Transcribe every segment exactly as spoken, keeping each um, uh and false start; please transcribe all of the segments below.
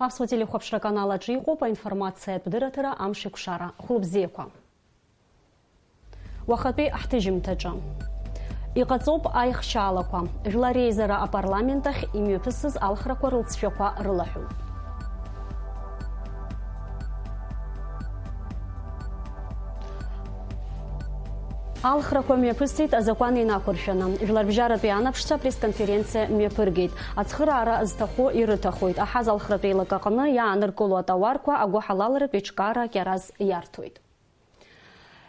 Аԥсуа телехәаԥшра аканал аҿы иҟоуп аинформациатә дырраҭара Амшеикәшара. Хәылбзиақәа. Уахатәи ҳҭыжьымҭаҿы. Иҟаҵоуп аихшьаалақәа. Жәлар реизара апарламент ахь имҩаԥысыз алхрақәа рылҵшәақәа рылаҳәоуп. Алхрақәа мҩаԥысит азакәан инақәыршәаны. Жәларбжьаратәи анаԥшцәа апресс-конференциа мҩаԥыргеит. Ацхыраара зҭаху ирыҭахоит. Аҳаз алхратә еилакаҟны иааныркыло атауарқәа агәыҳалалратә еиҿкаара кьараз иарҭоит.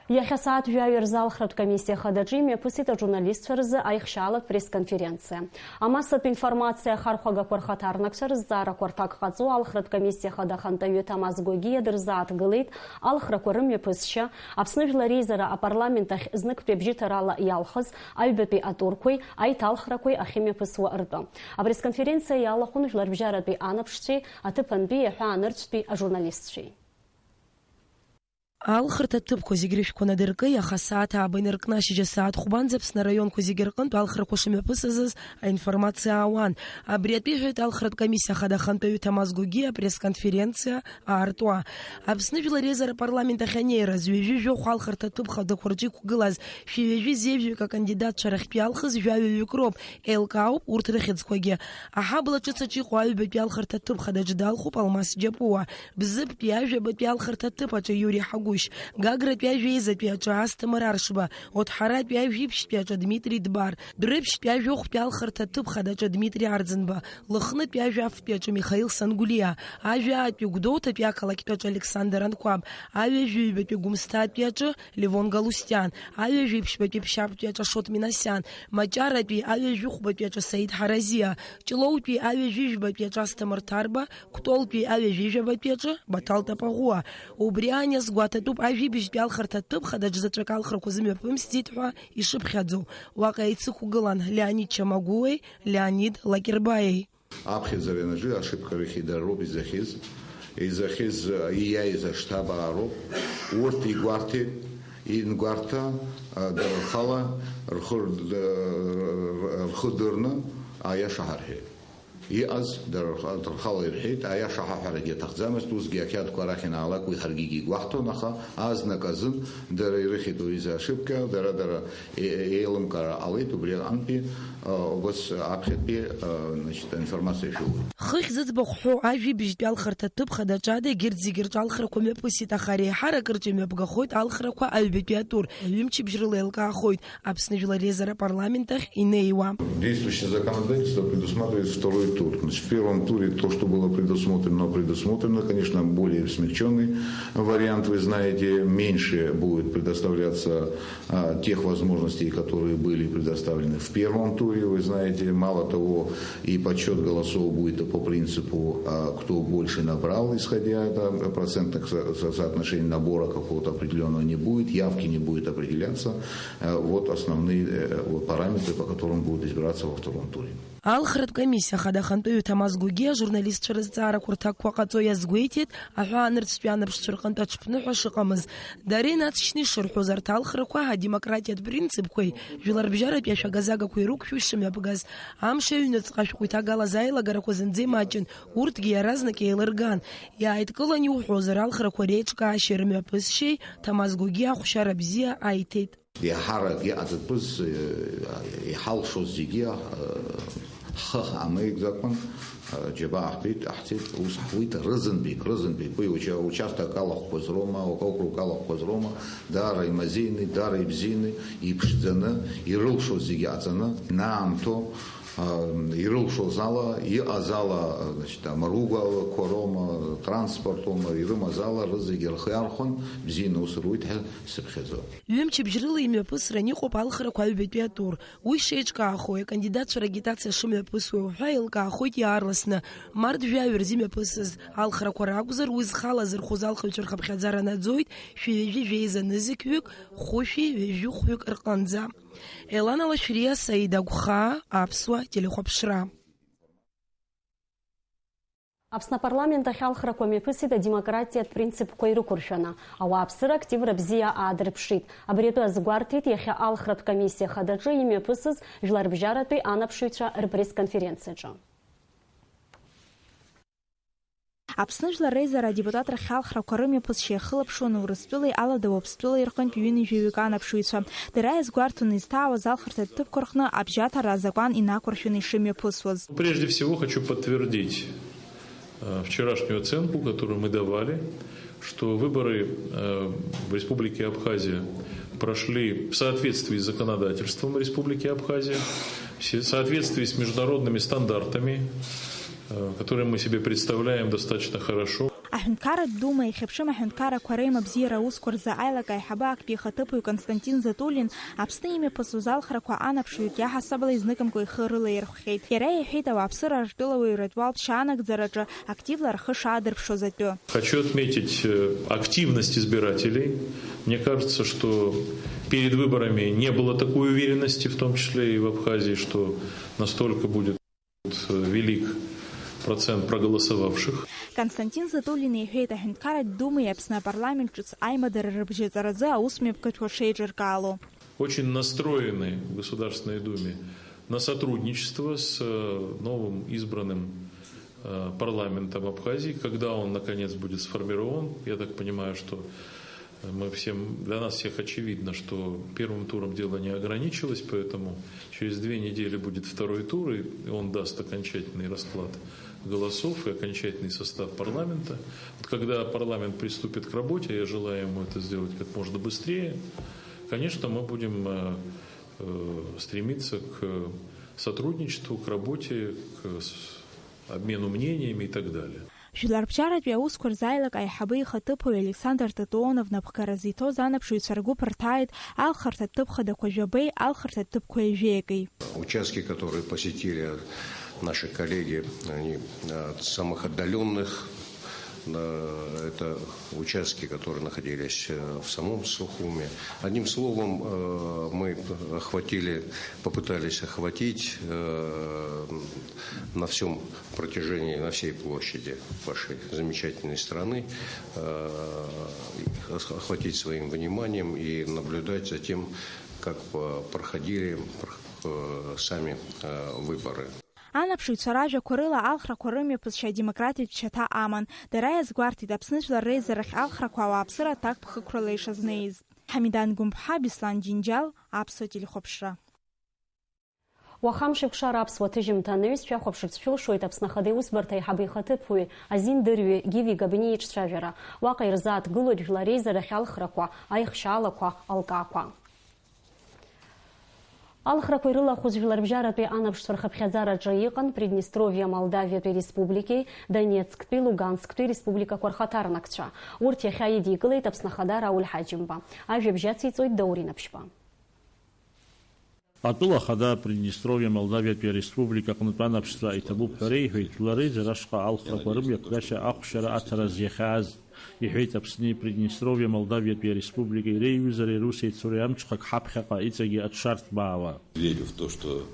Иахьа асааҭ жәаҩа рзы алхратә комиссиа хадаҿы имҩаԥысит ажурналистцәа рзы аихшьаалатә пресс-конференциа. Амассатә информациа ахархәагақәа рхаҭарнакцәа рызҵаарақәа рҭак ҟаҵо алхратә комиссиа хада ахантәаҩы Ҭамаз Гогиа дырзааҭгылеит алхрақәа рымҩаԥысшьа, Аԥсны Жәлар Реизара апарламент ахь зныктәи абжьыҭарала иалхыз аҩбатәи атурқәеи аиҭалхрақәеи ахьымҩаԥысуа ртәы. Апресс-конференциа иалахәын жәларбжьаратәи анаԥшцәеи аҭыԥантәи аҳәаанырцәтәи ажурналистцәеи. Алхырҭа ҭыԥқәа зегь рышәқәа надыркы, иаха асааҭ ааба инаркны ашьыжь асааҭ хәбанӡа Аԥсны араионқәа зегь рҟынтә алхрақәа шымҩаԥысызыз аинформациа аауан. Абри атәы иҳәеит алхратә комиссиа хада ахантәаҩы Ҭамаз Гогиа апресс-конференциа аартуа. Аԥсны Жәлар Реизара апарламент ахь анеираз ҩажәи жәохә алхырҭа ҭыԥ хадақәа рҿы иқәгылаз шәи ҩажәи зеижәҩык акандидатцәа рахьтә иалхыз жәаҩаҩык роуп. Еилкаауп урҭ рыхьӡқәагьы. Аҳабла ҿыц аҿы иҟоу аҩбатәи алхырҭа ҭыԥ хадаҿы далхуп Алмас Џьапуа, Бзыԥтәи ажәабатәи алхырҭа ҭыԥ аҿы Иури Ҳагәышь, Гагратәи ажәеизатәи аҿы Асҭамыр Аршба, Оҭҳаратәи ажәибжьтәи аҿы Дмитри Дбар, Дәрыԥшьтәи ажәохәтәи алхырҭа ҭыԥ хадаҿы Дмитри Арӡынба, Лыхнытәи ажәафтәи аҿы Михаил Сангәлиа, Ажәаатәи Гәдоуҭатәи ақалақьтә аҿы Александр Анқәаб, Аҩажәаҩбатәи Гәымсҭатәи аҿы Левон Галустиан, Аҩажәеиԥшьбатәи Ԥшьаԥтәи аҿы Ашот Минасиан, Маҷаратәи аҩажәихәбатәи аҿы Саид Ҳаразиа, Ҷлоутәи аҩажәижәбатәи аҿы Асҭамыр Ҭарба, Кәтолтәи аҩажәижәабатәи аҿы Баҭал Тапаӷәуа. Убри аан иазгәаҭатәуп ажәибжьтәи алхырҭа ҭыԥ хадаҿ заҵәык алхрақәа зымҩаԥымсӡеит ҳәа ишыԥхьаӡоу. Уаҟа еицықәгылан Леонид Чамагәуеи Леонид Лакербаиеи. Аԥхьаӡара ианаҿы ашыԥхьарахьы дара роуп изахьыз, изахьыз, ииааиз аштаб аароуп. Урҭ игәарҭеит, ингәарҭа, а, дара рхала рхы р-, р-, рхы дырны аиаша ҳарҳәеит. Иҟаз дара рх-, рхала ирҳәеит, аиаша ҳаҳәарагьы аҭахӡамызт, усгьы ақьаадқәа арахь ианаалак уи ҳаргьы игәаҳҭон, аха азнык азын дара ирыхьит уи изы ашыԥхьа, дара, дара Е-, е-, еилымкаара ҟалеит, убри аҟынтәи, а, убас аԥхьатәи, а, значит, аинформациа шәылоит. Хыхь зыӡбахә ҳәоу ажәибжьтәи алхырҭа ҭыԥ хадаҿы ада егьырҭ зегьы рҿы алхрақәа мҩаԥысит, аха реиҳарак рҿы имҩаԥгахоит алхрақәа аҩбатәи атур, ҩымчыбжь рыла еилкаахоит Аԥсны Жәлар Реизара апарламент ахь инеиуа. Действующее законодательство предусматривает второй тур. Значит, в первом туре то, что было предусмотрено, оно предусмотрено. Конечно, более смягченный вариант, вы знаете, меньше будет предоставляться а, тех возможностей, которые были предоставлены в первом туре. Вы знаете, мало того, и подсчёт голосов будет по принципу, а, кто больше набрал, исходя от, а, процентных со-, со-, соотношений, набора какого-то определённого не будет, явки не будет определяться. Э, вот основные, э, вот параметры, по которым будут избираться во втором туре. Алхратә комиссиа хада ахантәаҩы Ҭамаз Гогиа ажурналистцәа рызҵаарақәа рҭакқәа ҟаҵо иазгәеиҭеит, аҳәаанырцәтәи анаԥшцәа рҟынтә аҽԥныҳәа шыҟамыз. Дара инаҵшьны ишырҳәоз, арҭ алхрақәа адемократиатә принципқәеи жәларбжьаратәи ашәага-загақәеи рықәшәо ишымҩаԥгаз. Амш аҩныҵҟа ашәҟәы иҭагалаз аилагарақәа зынӡа имаҷын, урҭгьы иаразнак еилырган. Иааидкылан иуҳәозар, алхрақәа реиҿкаашьеи рымҩаԥысшьеи Ҭамаз Гогиа ахәшьара бзиа аиҭеит. Еиҳарак иҟаҵатәыз, э, иҳалшоз зегьы, э, ҳхы ҳамеигӡакәан, э, џьабаа ҳбеит, ҟаҳҵеит, ус ҳуит рызынтәык, рызынтәык. Уи уча-, участок алахәқәаз роума, округ алахәқәаз роума, даара имазеины, даара ибзианы, иԥшӡаны, ирылшоз зегьы ҟаҵаны, инаамҭоу, э, ирылшоз ала, иҟаз ала, значит, амаругалақәа роума, транспорт роума, ирымаз ала рызегьы рхы иархәон, бзианы аус руит ҳәа сыԥхьаӡоит. Ҩымчыбжь рыла имҩаԥысран иҟоуп алхрақәа аҩбатәи атур. Уи шеиҿкаахои, акандидатцәа рагитациа шымҩаԥысуеи уҳәа еилкаахоит иаарласны. Март жәаҩа рзы имҩаԥысыз алхрақәа ракәзар, уи зхала зырхәыз алхыҩцәа рхыԥхьаӡара наӡоит шәи ҩажәи жәеиза нызқьҩык хәышәи ҩажәи хәҩык рҟынӡа. Елана Лашәриа, Саида Гәхаа, Аԥсуа телехәаԥшра. Аԥсны апарламент ахь алхрақәа мҩаԥысит адемократиатә принципқәа ирықәыршәаны, ауааԥсыра активра бзиа аадырԥшит. Абри атәы азгәарҭеит иахьа алхратә комиссиа хадаҿы имҩаԥысыз жәларбжьаратәи анаԥшыҩцәа рпресс-конференциаҿы. Аԥсны Жәлар Реизара адепутат рахь алхрақәа рымҩаԥысшьа иахылаԥшуан Урыстәылеи Алада Уаԥстәылеи рҟынтә ҩынҩажәаҩык анаԥшыҩцәа. Дара иазгәарҭон изҭаауаз алхырҭатә ҭыԥқәа рҟны абжьаҭара азакәан инақәыршәаны ишымҩаԥысуаз. Прежде всего хочу подтвердить, э, вчерашнюю оценку, которую мы давали, что выборы, э, в Республике Абхазия прошли в соответствии с законодательством Республики Абхазия, в се-, соответствии с международными стандартами, э, которые мы себе представляем достаточно хорошо. Аҳәынҭқарратә Дума иахьаԥшым аҳәынҭқаррақәа реимабзиара аусқәа рзы аилак аиҳабы актәи ихаҭыԥуаҩ Константин Затулин Аԥсны имҩаԥысуаз алхрақәа анаԥшҩык иаҳасабала изныкымкәа ихы рылаирхәхьеит. Иара иҳәеит, ауааԥсыра ртәылауаҩратә уалԥшьа анагӡараҿы активла рхы шаадырԥшуаз атәы. Хочу отметить, э, активность избирателей. Мне кажется, что перед выборами не было такой уверенности, в том числе и в Абхазии, что настолько будет, э, велик процент проголосовавших. Константин Затулин иҳәеит, аҳәынҭқарратә Думеи Аԥсны апарламент ҿыц аимадара рыбжьаҵаразы аус мҩаԥгатәқәа шеиҿыркаало. Очень настроены в Государственной Думе на сотрудничество с, э, новым избранным, э, парламентом Абхазии, когда он, наконец, будет сформирован. Я так понимаю, что, э, мы всем, для нас всех очевидно, что первым туром дело не ограничилось, поэтому через две недели будет второй тур, и он даст окончательный расклад голосов и окончательный состав парламента. Вот когда парламент приступит к работе, я желаю ему это сделать как можно быстрее, конечно, мы будем, э, э, стремиться к сотрудничеству, к работе, к с-, обмену мнениями и так далее. Жәларбжьаратәи аусқәа рзы аилак аиҳабы ихаҭыԥуаҩ Александр Татуонов напхгара зиҭоз анаԥшыҩцәа ргәы ԥырҭааит алхырҭатә ҭыԥ хадақәа жәабеи алхырҭатә ҭыԥқәа ҩажәи акеи. Участки, которые посетили наши коллеги, они, э, от самых отдаленных, э, это участки, которые находились, э, в самом Сухуме. Одним словом, э, мы охватили, попытались охватить, э, на всем протяжении, на всей площади вашей замечательной страны, э, ох-, охватить своим вниманием и наблюдать за тем, как, э, проходили, прох-, э, сами, э, выборы. Анаԥшыҩцәа ражәақәа рыла алхрақәа рымҩаԥысшьа адемократиатә шьаҭа аман. Дара иазгәарҭеит Аԥсны Жәлар Реизарахь алхрақәа ауааԥсыра аҭакԥхықәрала ишазнеиз. Ҳамидан Гәымԥҳа, Беслан Џьынџьал, Аԥсуа телехәаԥшра. Уаха амшеикәшара аԥсуа ҭыжьымҭа анаҩс шәахәаԥшырц шәылшоит Аԥсны Ахада Иусбарҭа аиҳабы ихаҭыԥуаҩ Азин Дырҩи Гиви Габини еиҿцәажәара. Уаҟа ирзааҭгылоит жәлар реизарахь алхрақәа, аихшьаалақәа, алкаақәа. Алхрақәа ирылахәыз жәларбжьаратәи анаԥшцәа рхыԥхьаӡараҿы иҟан Приднестровиа Молдавиатәи Республикеи Донецктәи Лугансктәи республикақәа рхаҭарнакцәа. Урҭ иахьа идикылеит Аԥсны Ахада Рауль Ҳаџьымба. Ажәабжь ациҵоит Даур Инаԥшьба. Атәыла Ахада Приднестровиа Молдавиатәи Ареспублика аҟнытә анаԥшцәа иҭабуп ҳәа реиҳәеит, жәлар реизара ашҟа алхрақәа рымҩаԥгашьа ахәшьара аҭара зиахьааз, иҳәеит Аԥсни Приднестровиа Молдавиатәи Ареспубликеи реиҩызареи русеицуреи амҽхак ҳаԥхьаҟа иҵегьы аҽшарҭбаауа. Верю в то, что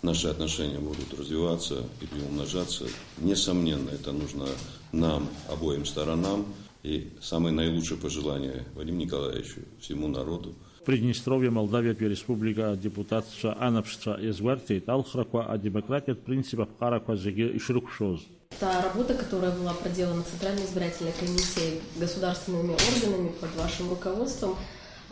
наши отношения будут развиваться и приумножаться. Несомненно, это нужно нам, обоим сторонам. И самые наилучшие пожелания Вадиму Николаевичу, всему народу. Приднестровиа Молдавиатәи Ареспублика адепутатцәа анаԥшцәа иазгәарҭеит, алхрақәа адемократиатә принцип аԥҟарақәа зегьы ишрықәшәоз. Та работа, которая была проделана Центральной избирательной комиссией, государственными органами под вашим руководством,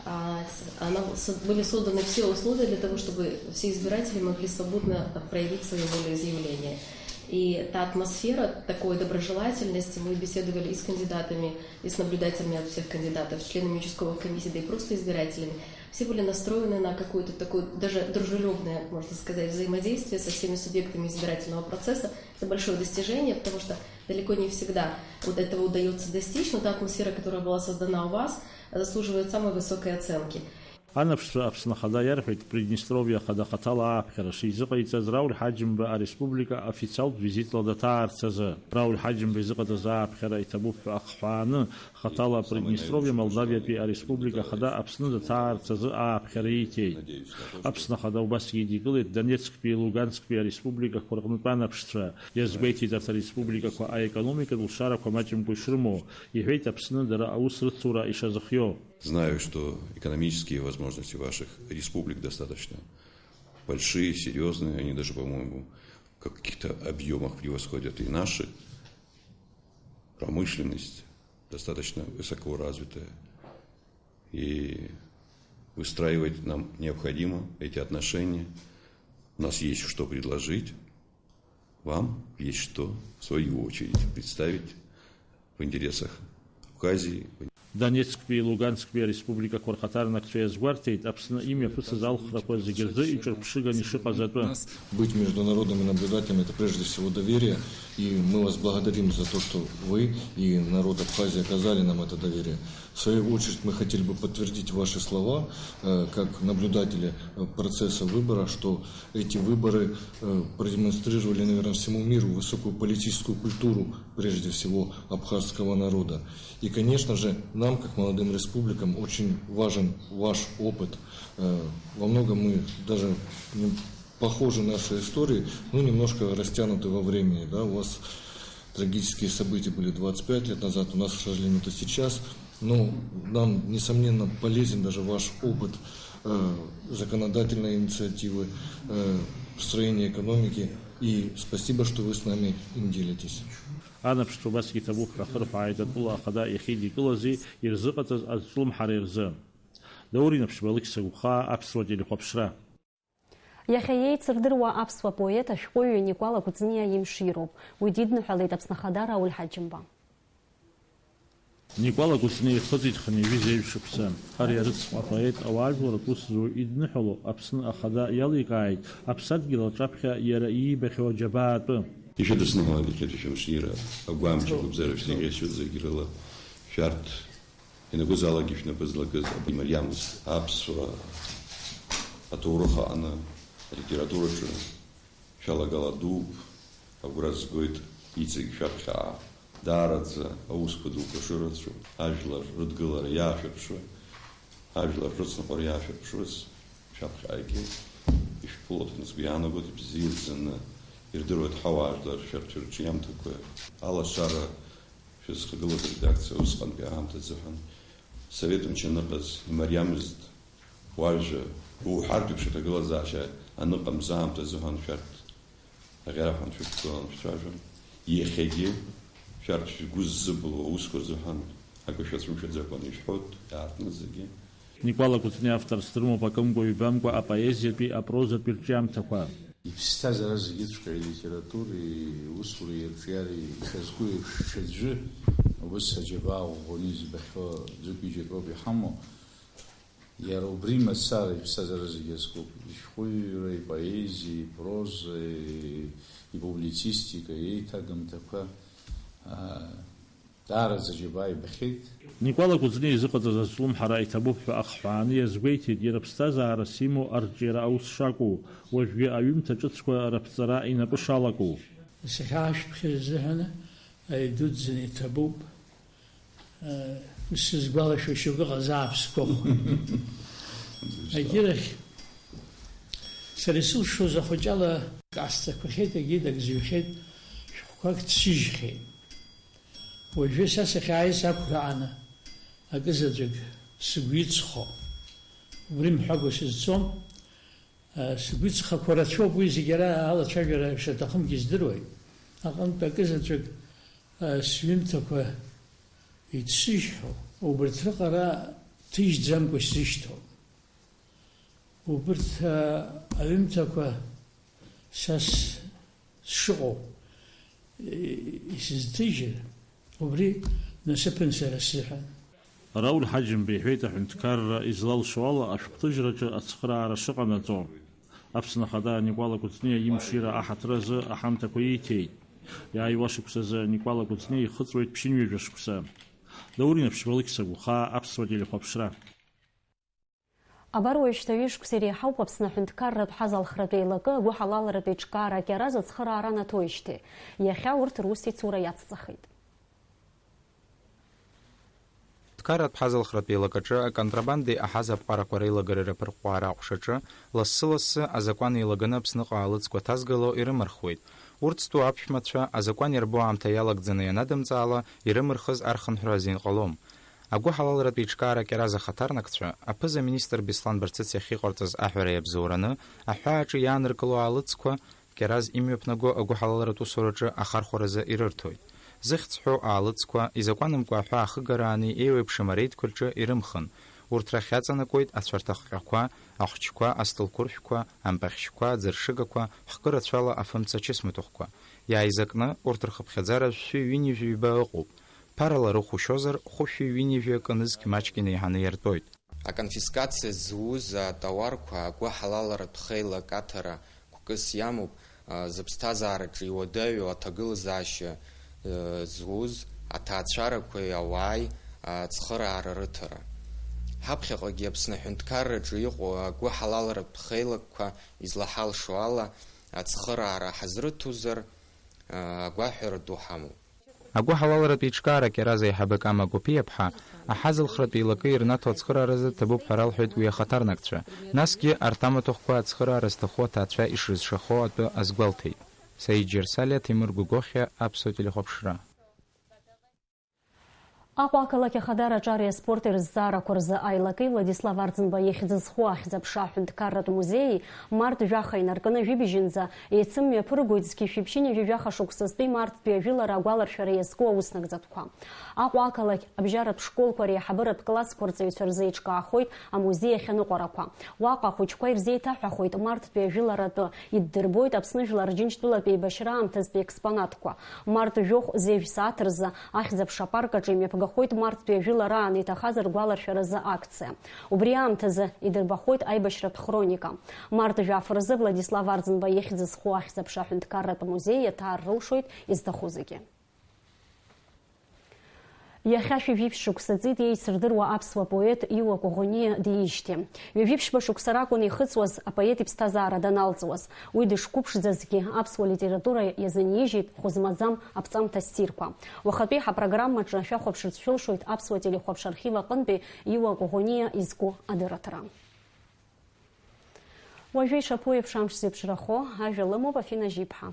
а, с-, она, с-, были созданы все условия для того, чтобы все избиратели могли свободно проявить свои волеизъявления. И та атмосфера такой доброжелательности, мы беседовали и с кандидатами, и с наблюдателями от всех кандидатов, членами участковых комиссий, да и просто избирателями. Все были настроены на какое-то такое даже дружелюбное, можно сказать, взаимодействие со всеми субъектами избирательного процесса. Это большое достижение, потому что далеко не всегда вот этого удаётся достичь, но та атмосфера, которая была создана у вас, заслуживает самой высокой оценки. Анаԥшцәа Аԥсны Ахада иарҳәеит, Приднестровиа Ахада хаҭала ааԥхьара шизыҟаиҵаз Рауль Ҳаџьымба ареспублика официалтә визитла даҭаарц азы. Рауль Ҳаџьымба изыҟаҵаз ааԥхьара иҭабуп ҳәа ахҳәааны, хаҭала Приднестровиа Молдавиатәи ареспублика Ахада Аԥсны даҭаарц азы ааԥхьара ииҭеит. Аԥсны Ахада убасгьы идикылеит Донецктәи, Луганцктәи ареспубликақәа рҟнытә анаԥшцәа. Иазгәеиҭеит арҭ ареспубликақәа аекономикатә лшарақәа маҷымкәа ишрымоу, иҳәеит Аԥсны дара аусрыцура ишазыхиоу. Знаю, что экономические возможности ваших республик достаточно большие, серьёзные, они даже, по-моему, в каких-то объёмах превосходят и наши. Промышленность достаточно высоко развитая. И выстраивать нам необходимо эти отношения. У нас есть что предложить. Вам есть что, в свою очередь, представить в интересах Абхазии. Донецктәи, Луганцктәи ареспубликақәа рхаҭарнакцәа иазгәарҭеит, Аԥсны имҩаԥысыз алхрақәа зегьы рзы иҿырԥшыганы ишыҟаз атәы. Быть международными наблюдателями — это прежде всего доверие, и мы вас благодарим за то, что вы и народ Абхазии оказали нам это доверие. В свою очередь, мы хотели бы подтвердить ваши слова, э, как наблюдателя, э, процесса выбора, что эти выборы, э, продемонстрировали, наверное, всему миру высокую политическую культуру, прежде всего, абхазского народа. И, конечно же, нам, как молодым республикам, очень важен ваш опыт. Э, во многом мы даже не похожи наши истории, ну, немножко растянуты во времени, да, у вас трагические события были двадцать пять лет назад, у нас, к сожалению, это сейчас. Но нам, несомненно, полезен даже ваш опыт, э, законодательной инициативы, э, построения экономики. И спасибо, что вы с нами им делитесь. Анаԥшцәа убасгьы иҭабуп ҳәа ахырҳәааит атәыла ахада иахьидикылази ирзыҟаҵаз азҿлымҳареи рзы. Даур Инаԥшьба, Алықьса Гәхаа, Аԥсуа телехәаԥшра. Иахьа иеицырдыруа аԥсуа поет, ашәҟәыҩҩы Никәала Кәыҵниа имшироуп. Уи дидныҳәалеит Аԥсны Ахада Рауль Ҳаџьымба. Никәала Кәыҵниа ихыҵит хынҩажәи зеижә шықәса. Ари арыцхә апоет, ауаажәларратә усзуҩ идныҳәало Аԥсны Ахада иаликааит Аԥсадгьыл аҿаԥхьа иара иибахьоу аџьабаа атәы. Ишәыдысныҳәалеит иахьатәи шәымшира, агәамч, агәыбзиара шәзеиӷьасшьоит зегь рыла. Шәарҭ ианакәызаалакгьы шәнапы злакыз имариамызт. Аԥсуа аҭоурых аҟны, алитератураҿы шәалагала дууп, агәра згоит иҵегь шәаԥхьа даараӡа аусқәа дуқәа шырацәоу, ажәлар рыдгылара иаашәырԥшуа, ажәлар рыцныҟәара иаашәырԥшуаз, шәаԥхьаҟагьы ишәԥылоит ҳәа сгәы иаанагоит, ибзиаӡаны ирдыруеит ҳауаажәлар шәарҭ шәырҿиамҭақәа, алашара шәызхагылаз аредакциа усҟантәи аамҭазыҳәан, Совет мчы аныҟаз имариамызт уажәа, уҳәартә еиԥш аҭагылазаашьа аныҟамз аамҭазыҳәан шәарҭ аӷьараҳәа шәықәгылан шәцәажәон. Иахьагьы шәарҭ шәгәы ззыбылуа аусқәа рзыҳәан акы шәацәымшәаӡакәан ишәҳәоит, иаартны зегьы. Никәала Кәыҵниа авторс дрымоуп акымкәа-ҩбамкәа апоезиатәи, апрозатәи рҿиамҭақәа. Иԥсҭазаара зегьыҵәҟьа илитературеи усуреи ирҿиареи ишазку еиԥш, ҽаӡәы убыс аџьабаа ӷәӷәаны избахьоу ӡык-ҩыџьак роуп иҳамоу. Иара убри мацара иԥсҭазаара зегьы азкуп. Ишәҟәыҩҩра, ипоезиа, ипроза, ипублицистика, иеиҭагамҭақәа, аа, даараӡа џьабаа ибахьеит. Никәала Кәыҵниа изыҟаҵаз азҿлымҳара иҭабуп ҳәа ахҳәааны иазгәеиҭеит иара ԥсҭазаарас имоу арҿиара аус шакәу, уажәгьы аҩымҭа ҿыцқәа раԥҵара инапы шалаку. Сахьаашәԥхьаз азыҳәан аҩ дуӡӡаны иҭабуп. Ус сызгәалашәо шьоук ыҟазаап сгәахәын. Егьирахь, сара исылшоз ахәыҷала ак ҟасҵақәахьеит, егьит ак зҩхьеит, шәҟәқәак ҭсыжьхьеит. Уажәы са сахьааиз ақәрааны акызаҵәык сгәы иҵхо, убри мҳәакәа сызцом. Сгәы иҵхақәо рацәоуп, уи зегь ара алацәажәара шаҭахымгьы здыруеит. Аҟынтә акызаҵәык, сҩымҭақәа иҭсыжьхьоу, убарҭ рыҟара ҭыжьӡамкәа сзышьҭоуп. Убарҭ, а, аҩымҭақәа са с-, сшыҟоу, и-, исызҭыжьыр, убри насыԥын сара сзыҳәан. Рауль Ҳаџьымба иҳәеит аҳәынҭқарра излалшо ала ашәҟәҭыжьраҿы ацхыраара шыҟанаҵо. Аԥсны Ахада Никәала Кәыҵниа имшира аҳаҭыр азы аҳамҭақәа ииҭеит. Иааиуа шықәсазы Никәала Кәыҵниа ихыҵуеит ԥшьынҩажәа шықәса. Даур Инаԥшьба, Алықьса Гәхаа, Аԥсуа телехәаԥшра. Абар уажәшьҭа ҩышықәса иреиҳауп Аԥсны аҳәынҭқарратә ҳазалхратә еилакы агәыҳалалратә еиҿкаара Кьараз ацхыраара анаҭоижьҭеи. Иахьа урҭ рус ицура иацҵахеит. Ҳәынҭқарратә ҳазалхратә еилакаҿы аконтрабандеи аҳаза аԥҟарақәа реилагареи раԥырҟәҟәаара аҟәшаҿы лассы-лассы азакәан еилаганы Аԥсныҟа аалыҵқәа ҭазгало ирымырхуеит. Урҭ зтәу аԥшәмацәа азакәан иарбоу аамҭа иалагӡаны ианадымҵаала, ирымырхыз архынҳәра азин ҟалом. Агәыҳалалратә еиҿкаара Кьараз ахаҭарнакцәа, аԥыза-министр Беслан Барцыц иахьыҟарҵаз аҳәара иабзоураны, аҳәааҿы иааныркыло аалыҵқәа Кьараз имҩаԥнаго агәыҳалалратә усураҿы ахархәаразы ирырҭоит. Зыхьӡ ҳәоу аалыҵқәа, изакәанымкәа аҳәаа ахыгараани еиуеиԥшым ареидқәа рҿы ирымхын. Урҭ рахь аҵанакуеит ацәарҭахҟьақәа, ахәҷқәа, астолқәыршәқәа, ампахьшьқәа, аӡыршыгақәа, хкы рацәала афымца ачысмаҭәахәқәа. Иааизакны, урҭ рхыԥхьаӡара жәшәи ҩынҩажәи ҩба ыҟоуп. Ԥарала рыхәушьозар, хәышәи ҩынҩажәи акы нызқь маҷк инеиҳаны иартәоит. Аконфискациа зуз атауарқәа агәыҳалалратә хеилак аҭара гәкыс иамоуп, а, зыԥсҭазаараҿы иуадаҩу аҭагылазаашьа, э, зуз аҭаацәарақәеи ауааи ацхыраара рыҭара. Ҳаԥхьаҟагьы Аԥсны аҳәынҭқарраҿы иҟоу агәыҳалалратә хеилакқәа излаҳалшо ала ацхыраара ҳазрыҭозар, а, агәаҳәара ду ҳамоуп. Агәыҳалалратә еиҿкаара Кьараз аиҳабы Кама Гәыԥиаԥҳа аҳазылхратә еилакы ирнаҭо ацхырааразы ҭабуп ҳәа ралҳәеит уи ахаҭарнакцәа, насгьы арҭ амаҭәахәқәа ацхыраара зҭаху аҭаацәа ишрызшахо атәы азгәалҭеит. Саид Џьарсалиа, Ҭемыр Гәыгохиа, Аԥсуа телехәаԥшра. Аҟәа ақалақь ахадара аҿареи аспорти рызҵаарақәа рзы аилакеи Владислав Арӡынба ихьӡ зху ахьӡ-аԥша аҳәынҭқарратә музеии март жәаха инаркны жәибжьынӡа еицымҩаԥыргоит зқьи жәшәи ԥшьынҩажәи жәаха шықәсазтәи марттәи ажәылара агәаларшәара иазку ауснагӡатәқәа. Аҟәа ақалақь абжьаратә школқәа реиҳабыратә классқәа рҵаҩцәа рзы еиҿкаахоит амузеи ахьаныҟәарақәа. Уаҟа ахәыҷқәа ирзеиҭаҳәахоит марттәи ажәыларатәы, иддырбоит Аԥсны Жәлар Џьынџьтәылатәи еибашьраамҭазтәи експонатқәа. Март жәохә зежә сааҭ рзы Ахьӡ-аԥша апарк аҿы имҩаԥгахоит марттәи ажәылараан иҭахаз ргәаларшәаразы акциа. Убри аамҭазы идырбахоит аибашьратә хроника. Март жәаф рзы Владислав Арӡынба ихьӡ зху Ахьӡ-аԥша аҳәынҭқарратә музеи иаҭааррылшоит изҭаху зегьы. Иахьа шәи жәиԥшь шықәса ҵит еицырдыруа аԥсуа поет Иуа Коӷониа диижьҭеи. Ҩажәи ԥшьба шықәса ракәын ихыҵуаз апоет иԥсҭазаара даналҵуаз. Уи дышқәыԥшӡазгьы аԥсуа литература иазынижьит хәы змаӡам аԥҵамҭа ссирқәа. Уахатәи ҳапрограммаҿы шәахәаԥшырц шәылшоит аԥсуа телехәаԥшра архив аҟынтәи Иуа Коӷониа изку адырраҭара. Уажәы ишаԥу еиԥш амш зеиԥшрахо ажәа лымоуп Афина Жьиԥҳа.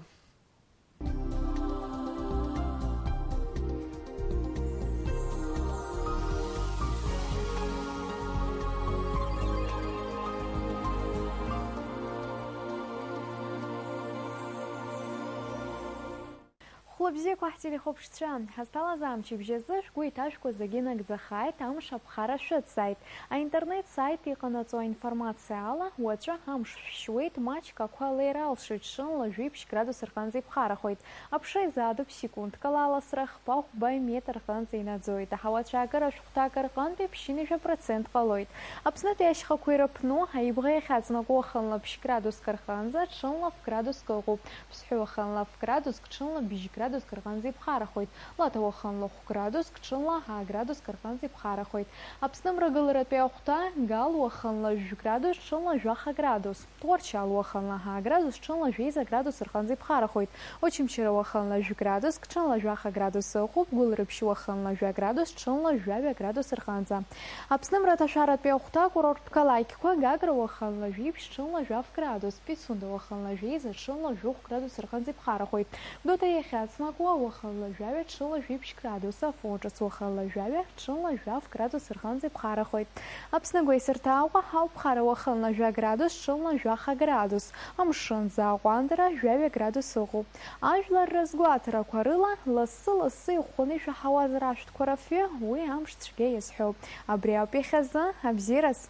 Хәлыбзиақәа ҳтелехәаԥшцәа, ҳазҭалаз амчыбжь азы шәгәы иҭашәкуа зегьы нагӡахааит, амш аԥхара шәыцзааит. Аинтернет-сайт иҟанаҵо аинформациа ала, уаҵәы амш шәшьуеит, маҷк ақәа леира алшоит, ҽынла жәиԥшь градус рҟынӡа иԥхарахоит. Аԥша изаадуп секундк ала аласра хԥа-хәба метр рҟынӡа инаӡоит. Аҳауа ацәаакыра шәҟәҭак рҟынтәи ԥшьынҩажәа процент ҟалоит. Аԥснытәи ашьхақәа ирыԥну, аибӷа иахьаҵанакуа уахынла ԥшь градуск рҟынӡа, ҽынла ф градуск ыҟоуп. Ԥсҳәы уахынла ф градуск, ҽынла быжь градуск рҟынӡа иԥхарахоит. Лаҭа уахынла хә градуск, ҽынла аа градуск рҟынӡа иԥхарахоит. Аԥсны мрагыларатәи ахәҭа, Гал уахынла жәә градус, ҽынла жәаха градус. Тҟәарчал уахынла аа градус, ҽынла жәеиза градус рҟынӡа иԥхарахоит. Очамчыра уахынла жәә градуск, ҽынла жәаха градус ыҟоуп. Гәылрыԥшь уахынла жәа градус, ҽынла жәаҩа градус рҟынӡа. Аԥсны мраҭашәаратәи ахәҭа, акурорттә қалақьқәа, Гагра уахынла жәиԥшь, ҽынла жәаф градус, Пицунда уахынла жәеиза, ҽынла жәохә градус рҟынӡа иԥхарахоит. Гәдоуҭа иахьаҵанакуа уахынла жәаҩа, ҽынла жәиԥшь градус, Афон ҿыц уахынла жәаҩа, ҽынла жәаф градус рҟынӡа иԥхарахоит. Аԥсны агәеисырҭа Аҟәа ҳауп ԥхара, уахынла жәа градус, ҽынла жәаха градус. Амшын аӡы аҟәандара жәаҩа градус ыҟоуп. Ажәлар рызгәаҭарақәа рыла, лассы-лассы иӷәӷәаны ишәаҳауазар ашәҭқәа рафҩы, уи амш цәгьа иазҳәоуп. Абри ауп иахьазы, абзиараз!